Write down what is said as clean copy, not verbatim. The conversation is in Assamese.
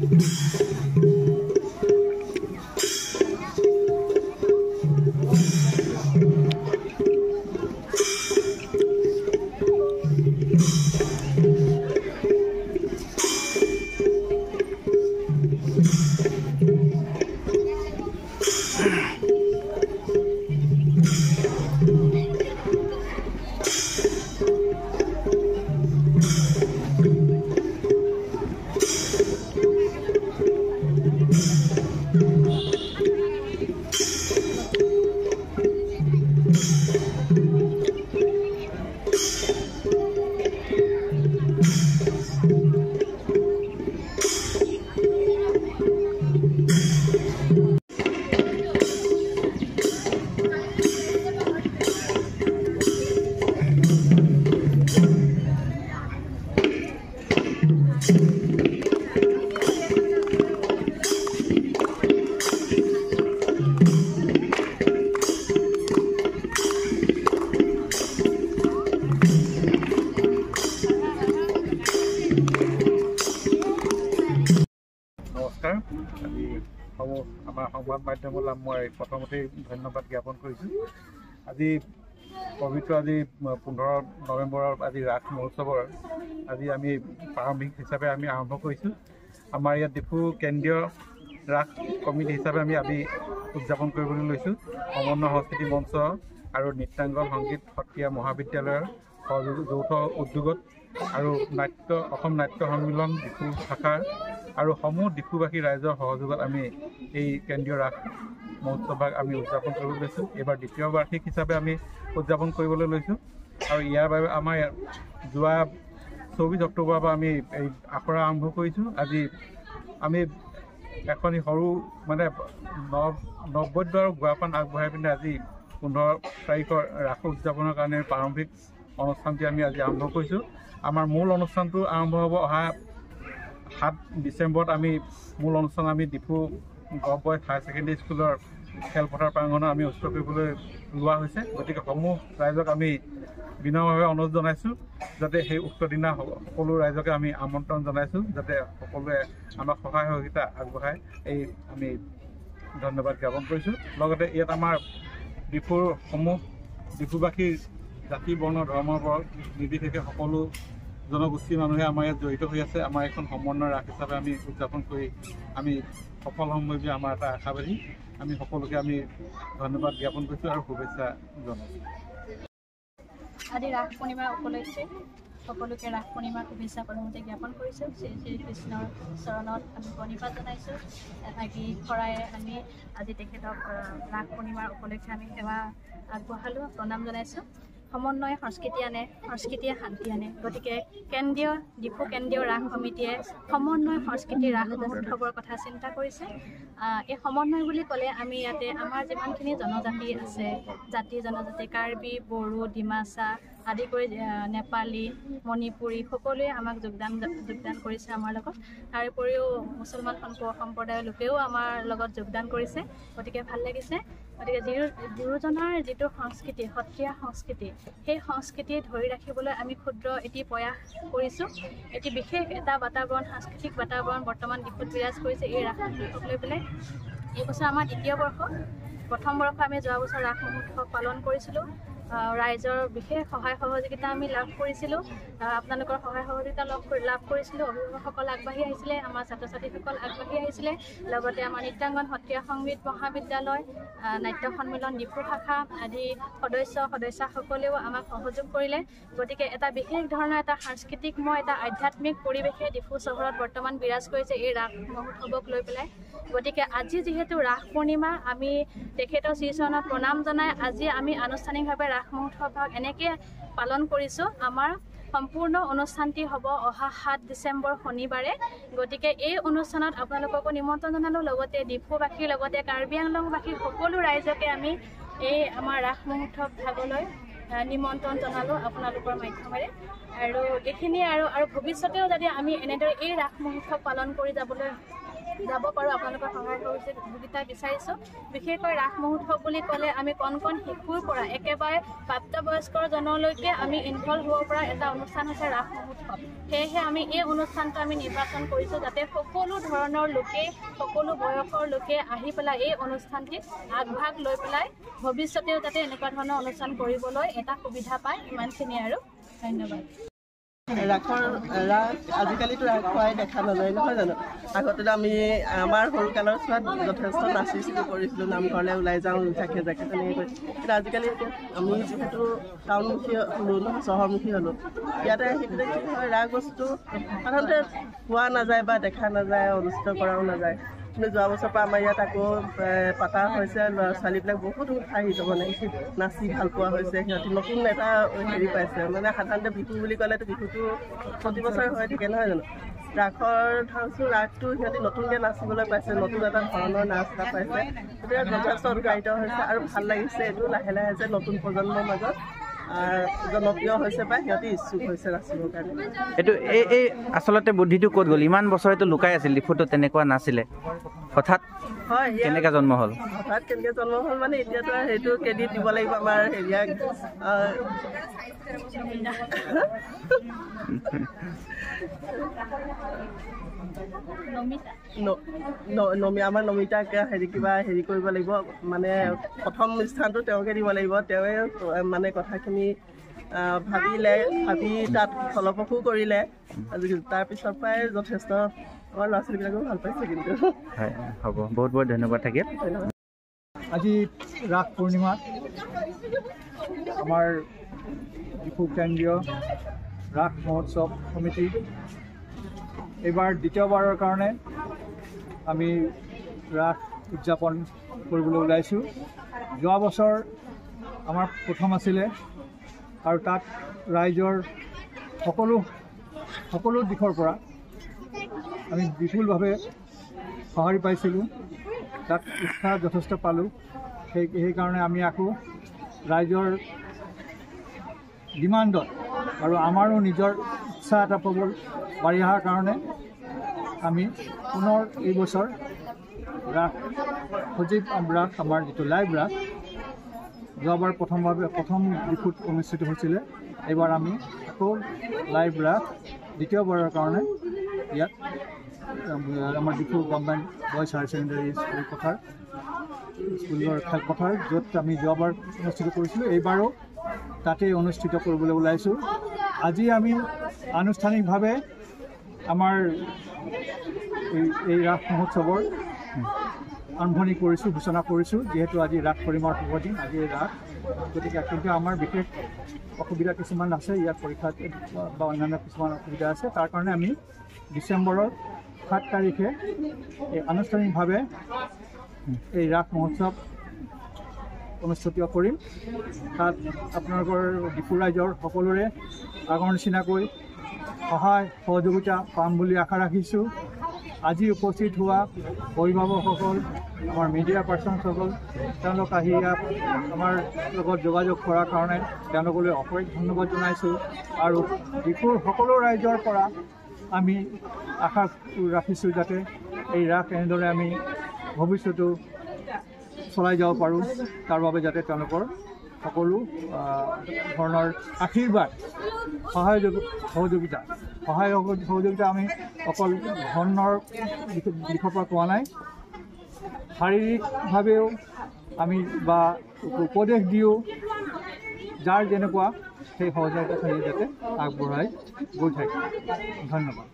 নমস্কাৰ। আজি সমূহ আমাৰ সংবাদ মাধ্যমলৈ মই প্ৰথমতেই ধন্যবাদ জ্ঞাপন কৰিছোঁ। আজি পবিত্ৰ আজি 15 নৱেম্বৰৰ আজি ৰাস মহোৎসৱৰ আজি আমি প্ৰাৰম্ভিক হিচাপে আমি আৰম্ভ কৰিছোঁ। আমাৰ ইয়াত ডিফু কেন্দ্ৰীয় ৰাস কমিটি হিচাপে আমি আজি উদযাপন কৰিবলৈ লৈছোঁ। সমন্বয় সংস্কৃতি মঞ্চ আৰু নৃত্যাংগন সংগীত সত্ৰীয়া মহাবিদ্যালয়ৰ সহযোগ যৌথ উদ্যোগত আৰু নাট্য অসম নাট্য সন্মিলন ডিফু শাখাৰ আৰু সমূহ ডিফুবাসী ৰাইজৰ সহযোগত আমি এই কেন্দ্ৰীয় ৰাস মহোৎসৱভাগ আমি উদযাপন কৰিবলৈ লৈছোঁ। এইবাৰ দ্বিতীয় বাৰ্ষিক হিচাপে আমি উদযাপন কৰিবলৈ লৈছোঁ। আৰু ইয়াৰ বাবে আমাৰ যোৱা 24 অক্টোবৰৰ পৰা আমি এই আখৰা আৰম্ভ কৰিছোঁ। আজি আমি এখনি সৰু মানে নবদ্য আৰু গোৱাপান আগবঢ়াই পিনে আজি 15 তাৰিখৰ ৰাস উদযাপনৰ কাৰণে প্ৰাৰম্ভিক অনুষ্ঠানটি আমি আজি আৰম্ভ কৰিছোঁ। আমাৰ মূল অনুষ্ঠানটো আৰম্ভ হ'ব অহা 7 ডিচেম্বৰত। আমি মূল অনুষ্ঠান আমি Diphu gov boys higher secondary স্কুলৰ খেলপথাৰ প্ৰাংগণত আমি অনুষ্ঠিত কৰিবলৈ লোৱা হৈছে। গতিকে সমূহ ৰাইজক আমি বিনম্ৰভাৱে অনুৰোধ জনাইছোঁ যাতে সেই উক্ত দিনা সকলো ৰাইজকে আমি আমন্ত্ৰণ জনাইছোঁ যাতে সকলোৱে আমাক সহায় সহযোগিতা আগবঢ়ায়, এই আমি ধন্যবাদ জ্ঞাপন কৰিছোঁ। লগতে ইয়াত আমাৰ ডিফুৰ সমূহ ডিফুবাসীৰ জাতি বৰ্ণ ধৰ্মৰ নিৰ্বিশেষে সকলো জনগোষ্ঠীৰ মানুহে আমাৰ ইয়াত জড়িত হৈ আছে। আমাৰ এখন সমন্বয় ৰাস হিচাপে আমি উদযাপন কৰি আমি সফল হ'ম বুলি আমাৰ এটা আশাবাদী। আমি সকলোকে আমি ধন্যবাদ জ্ঞাপন কৰিছোঁ আৰু শুভেচ্ছা জনাইছোঁ। আজি ৰাস পূৰ্ণিমা উপলক্ষে সকলোকে ৰাস পূৰ্ণিমাৰ শুভেচ্ছা প্ৰথমতে জ্ঞাপন কৰিছোঁ। শ্ৰী শ্ৰীকৃষ্ণৰ চৰণত আমি প্ৰণিপাত জনাইছোঁ। এভাগি শৰাইৰে আমি আজি তেখেতক ৰাস পূৰ্ণিমাৰ উপলক্ষে আমি সেৱা আগবঢ়ালোঁ, প্ৰণাম জনাইছোঁ। সমন্বয় সংস্কৃতি আনে, সংস্কৃতিয়ে শান্তি আনে। গতিকে কেন্দ্ৰীয় ডিফু কেন্দ্ৰীয় ৰাস সমিতিয়ে সমন্বয় সংস্কৃতি ৰাস মহোৎসৱৰ কথা চিন্তা কৰিছে। এই সমন্বয় বুলি ক'লে আমি ইয়াতে আমাৰ যিমানখিনি জনজাতি আছে, জাতি জনজাতি কাৰ্বি, বড়ো, ডিমাচা আদি কৰি নেপালী, মণিপুৰী সকলোৱে আমাক যোগদান কৰিছে আমাৰ লগত। তাৰ উপৰিও মুছলমান সম্প্ৰদায়ৰ লোকেও আমাৰ লগত যোগদান কৰিছে। গতিকে ভাল লাগিছে। গতিকে গুৰুজনাৰ যিটো সংস্কৃতি, সত্ৰীয়া সংস্কৃতি, সেই সংস্কৃতি ধৰি ৰাখিবলৈ আমি ক্ষুদ্ৰ এটি প্ৰয়াস কৰিছোঁ। এটি বিশেষ এটা বাতাবৰণ, সাংস্কৃতিক বাতাবৰণ বৰ্তমান ডিফুত বিৰাজ কৰিছে এই ৰাস মহোৎসৱক লৈ পেলাই। এই বছৰ আমাৰ দ্বিতীয় বৰ্ষ। প্ৰথম বৰ্ষ আমি যোৱা বছৰ ৰাস মহোৎসৱ পালন কৰিছিলোঁ। ৰাইজৰ বিশেষ সহায় সহযোগিতা আমি লাভ কৰিছিলোঁ। আপোনালোকৰ সহায় সহযোগিতা লাভ কৰিছিলোঁ। অভিভাৱকসকল আগবাঢ়ি আহিছিলে, আমাৰ ছাত্ৰ ছাত্ৰীসকল আগবাঢ়ি আহিছিলে, লগতে আমাৰ নৃত্যাংগন সত্ৰীয়া সংগীত মহাবিদ্যালয়, নাট্য সন্মিলন ডিফু শাখা আদি সদস্য সদস্যাসকলেও আমাক সহযোগ কৰিলে। গতিকে এটা বিশেষ ধৰণৰ এটা সাংস্কৃতিকময় এটা আধ্যাত্মিক পৰিৱেশে ডিফু চহৰত বৰ্তমান বিৰাজ কৰিছে এই ৰাস মহোৎসৱক লৈ পেলাই। গতিকে আজি যিহেতু ৰাস পূৰ্ণিমা, আমি তেখেতৰ শ্ৰীচৰণত প্ৰণাম জনাই আজি আমি আনুষ্ঠানিকভাৱে ৰাস মহোৎসৱ এনেকৈ পালন কৰিছোঁ। আমাৰ সম্পূৰ্ণ অনুষ্ঠানটি হ'ব অহা 7 ডিচেম্বৰ শনিবাৰে। গতিকে এই অনুষ্ঠানত আপোনালোককো নিমন্ত্ৰণ জনালোঁ, লগতে ডিফুবাসীৰ লগতে কাৰ্বি আংলংবাসীৰ সকলো ৰাইজকে আমি এই আমাৰ ৰাস মহোৎসৱ ভাগলৈ নিমন্ত্ৰণ জনালোঁ আপোনালোকৰ মাধ্যমেৰে। আৰু এইখিনি আৰু আৰু ভৱিষ্যতেও যাতে আমি এনেদৰে এই ৰাস মহোৎসৱ পালন কৰি যাবলৈ যাব পাৰোঁ। আপোনালোকৰ সহায় সহযোগিতা বিচাৰিছোঁ। বিশেষকৈ ৰাস মহোৎসৱ বুলি ক'লে আমি কণ কণ শিশুৰ পৰা একেবাৰে প্ৰাপ্তবয়স্কজনলৈকে আমি ইনভলভ হ'ব পৰা এটা অনুষ্ঠান হৈছে ৰাস মহোৎসৱ। সেয়েহে আমি এই অনুষ্ঠানটো আমি নিৰ্বাচন কৰিছোঁ যাতে সকলো ধৰণৰ লোকে, সকলো বয়সৰ লোকে আহি পেলাই এই অনুষ্ঠানটিত আগভাগ লৈ পেলাই ভৱিষ্যতেও যাতে এনেকুৱা ধৰণৰ অনুষ্ঠান কৰিবলৈ এটা সুবিধা পায়। ইমানখিনি আৰু ধন্যবাদ। ৰাসৰ ৰাস আজিকালিতো ৰাস হোৱাই দেখা নাযায় নহয় জানো? আগতেতো আমি আমাৰ সৰুকালৰ চোৱাত যথেষ্ট নাচিছিলোঁ, কৰিছিলোঁ, নামঘৰলৈ ওলাই যাওঁ জাকে জাকে তেনেকৈ কৰি। কিন্তু আজিকালি এতিয়া আমি যিহেতু টাউনমুখী হ'লোঁ নহয়, চহৰমুখী হ'লোঁ, ইয়াতে আহি পেলাই কি হয়, ৰাস বস্তুটো সাধাৰণতে পোৱা নাযায় বা দেখা নাযায়, অনুষ্ঠিত কৰাও নাযায়। কিন্তু যোৱা বছৰৰ পৰা আমাৰ ইয়াত আকৌ পাতা হৈছে। ল'ৰা ছোৱালীবিলাক বহুত উৎসাহিত, মানে নাচি ভাল পোৱা হৈছে। সিহঁতি নতুন এটা হেৰি পাইছে। মানে সাধাৰণতে বিহু বুলি ক'লেতো বিহুটো প্ৰতি বছৰে হৈ থাকে নহয় জানো? ৰাসৰ ধৰকচোন ৰাসটো সিহঁতি নতুনকৈ নাচিবলৈ পাইছে, নতুন এটা ধৰণৰ নাচ এটা পাইছে। গতিকে যথেষ্ট উৎসাহিত হৈছে আৰু ভাল লাগিছে। এইটো লাহে লাহে যে নতুন প্ৰজন্মৰ মাজত জনপ্ৰিয় হৈছে বা সিহঁতি ইচ্ছুক হৈছে নাচিবৰ কাৰণে। এইটো এই আচলতে বুদ্ধিটো ক'ত গ'ল? ইমান বছৰেতো লুকাই আছিল, ডিফুটো তেনেকুৱা নাছিলে, হঠাৎ হয় কেনেকৈ জন্ম হ'ল? হঠাৎ কেনেকৈ জন্ম হ'ল মানে এতিয়াতো সেইটো ক্ৰেডিট দিব লাগিব আমাৰ হেৰিয়াক, আমাৰ নমিতাক হেৰি কিবা হেৰি কৰিব লাগিব, মানে প্ৰথম স্থানটো তেওঁকে দিব লাগিব। তেওঁৱে মানে কথাখিনি ভাবিলে, ভাবি তাত ফলপ্ৰসূ কৰিলে। তাৰপিছৰ পৰাই যথেষ্ট আমাৰ ল'ৰা ছোৱালীবিলাকেও ভাল পাইছে। কিন্তু হয়, হ'ব, বহুত বহুত ধন্যবাদ থাকিল। আজি ৰাস পূৰ্ণিমা আমাৰ ডিফু কেন্দ্ৰীয় ৰাস মহোৎসৱ সমিতি এইবাৰ দ্বিতীয়বাৰৰ কাৰণে আমি ৰাস উদযাপন কৰিবলৈ ওলাইছোঁ। যোৱা বছৰ আমাৰ প্ৰথম আছিলে আৰু তাত ৰাইজৰ সকলো সকলো দিশৰ পৰা আমি বিপুলভাৱে সঁহাৰি পাইছিলোঁ, তাত উৎসাহ যথেষ্ট পালোঁ। সেইকাৰণে আমি আকৌ ৰাইজৰ ডিমাণ্ডত আৰু আমাৰো নিজৰ ইচ্ছা এটা প্ৰবল বাঢ়ি অহাৰ কাৰণে আমি পুনৰ এইবছৰ ৰাস সজীৱ ৰাস, আমাৰ যিটো লাইভ ৰাস যোৱাবাৰ প্ৰথম ডিফুত অনুষ্ঠিত হৈছিলে, এইবাৰ আমি আকৌ লাইভ ৰাস দ্বিতীয়বাৰৰ কাৰণে ইয়াত আমাৰ Diphu government boys higher secondary school পথাৰ, স্কুলৰ খেলপথাৰ য'ত আমি যোৱাবাৰ অনুষ্ঠিত কৰিছিলোঁ, এইবাৰো তাতেই অনুষ্ঠিত কৰিবলৈ ওলাইছোঁ। আজি আমি আনুষ্ঠানিকভাৱে আমাৰ এই ৰাস মহোৎসৱৰ আৰম্ভণি কৰিছোঁ, সূচনা কৰিছোঁ। যিহেতু আজি ৰাস পূৰ্ণিমাৰ শুভ দিন, আজি ৰাস, গতিকে কিন্তু আমাৰ বিশেষ অসুবিধা কিছুমান আছে, ইয়াত পৰীক্ষা বা অন্যান্য কিছুমান অসুবিধা আছে, তাৰ কাৰণে আমি ডিচেম্বৰৰ 7 তাৰিখে এই আনুষ্ঠানিকভাৱে এই ৰাস মহোৎসৱ অনুষ্ঠিত কৰিম। তাত আপোনালোকৰ ডিফু ৰাইজৰ সকলোৰে আগৰ নিচিনাকৈ সহায় সহযোগিতা পাম বুলি আশা ৰাখিছোঁ। আজি উপস্থিত হোৱা অভিভাৱকসকল, আমাৰ মিডিয়া পাৰ্চনসকল, তেওঁলোক আহি ইয়াত আমাৰ লগত যোগাযোগ কৰাৰ কাৰণে তেওঁলোকলৈ অশেষ ধন্যবাদ জনাইছোঁ। আৰু ডিফুৰ সকলো ৰাইজৰ পৰা আমি আশা ৰাখিছোঁ যাতে এই ৰাস এনেদৰে আমি ভৱিষ্যতেও চলাই যাব পাৰোঁ, তাৰ বাবে যাতে তেওঁলোকৰ সকলো ধৰণৰ আশীৰ্বাদ, সহায় সহযোগিতা, সহায় সহযোগিতা আমি অকল ধনৰ দিশৰ পৰা কোৱা নাই, শাৰীৰিকভাৱেও আমি বা উপদেশ দিওঁ, যাৰ যেনেকুৱা সেই সহযোগিতাখিনি যাতে আগবঢ়াই গৈ থাকে। ধন্যবাদ।